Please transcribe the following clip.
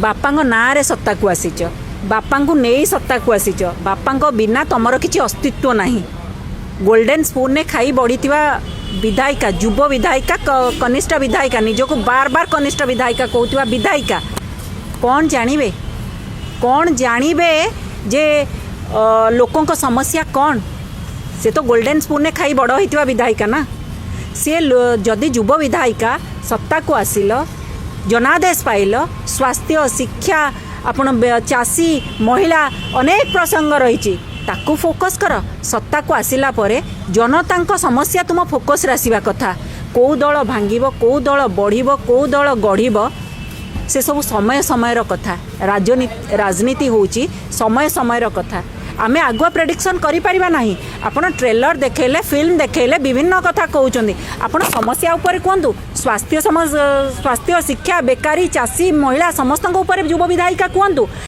ବାପାଙ୍କ ନାଁରେ ସତ୍ତାକୁ ଆସିଛ, ବାପାଙ୍କୁ ନେଇ ସତ୍ତାକୁ ଆସିଛ। ବାପାଙ୍କ ବିନା ତମର କିଛି ଅସ୍ତିତ୍ୱ ନାହିଁ। ଗୋଲ୍ଡେନ୍ ସ୍ପୁନ୍ରେ ଖାଇ ବଢ଼ିଥିବା ବିଧାୟିକା, ଯୁବ ବିଧାୟିକା, କନିଷ୍ଠ ବିଧାୟିକା, ନିଜକୁ ବାର ବାର କନିଷ୍ଠ ବିଧାୟିକା କହୁଥିବା ବିଧାୟିକା କ'ଣ ଜାଣିବେ? କ'ଣ ଜାଣିବେ ଯେ ଲୋକଙ୍କ ସମସ୍ୟା କ'ଣ? ସେ ତ ଗୋଲ୍ଡେନ୍ ସ୍ପୁନ୍ରେ ଖାଇ ବଡ଼ ହୋଇଥିବା ବିଧାୟିକା ନା। ସିଏ ଯଦି ଯୁବ ବିଧାୟିକା ସତ୍ତାକୁ ଆସିଲ, ଜନାଦେଶ ପାଇଲ, ସ୍ୱାସ୍ଥ୍ୟ, ଶିକ୍ଷା, ଆପଣ ଚାଷୀ, ମହିଳା, ଅନେକ ପ୍ରସଙ୍ଗ ରହିଛି, ତାକୁ ଫୋକସ୍ କର। ସତ୍ତାକୁ ଆସିଲା ପରେ ଜନତାଙ୍କ ସମସ୍ୟା ତୁମ ଫୋକସ୍ରେ ଆସିବା କଥା। କେଉଁ ଦଳ ଭାଙ୍ଗିବ, କେଉଁ ଦଳ ବଢ଼ିବ, କେଉଁ ଦଳ ଗଢ଼ିବ, ସେସବୁ ସମୟ ସମୟର କଥା। ରାଜନୀତି ହେଉଛି ସମୟ ସମୟର କଥା। ଆମେ ଆଗୁଆ ପ୍ରେଡିକ୍ସନ୍ କରିପାରିବା ନାହିଁ। ଆପଣ ଟ୍ରେଲର ଦେଖେଇଲେ, ଫିଲ୍ମ ଦେଖେଇଲେ, ବିଭିନ୍ନ କଥା କହୁଛନ୍ତି। ଆପଣ ସମସ୍ୟା ଉପରେ କୁହନ୍ତୁ। ସ୍ୱାସ୍ଥ୍ୟ, ଶିକ୍ଷା, ବେକାରୀ, ଚାଷୀ, ମହିଳା, ସମସ୍ତଙ୍କ ଉପରେ ଯୁବ ବିଧାୟିକା କୁହନ୍ତୁ।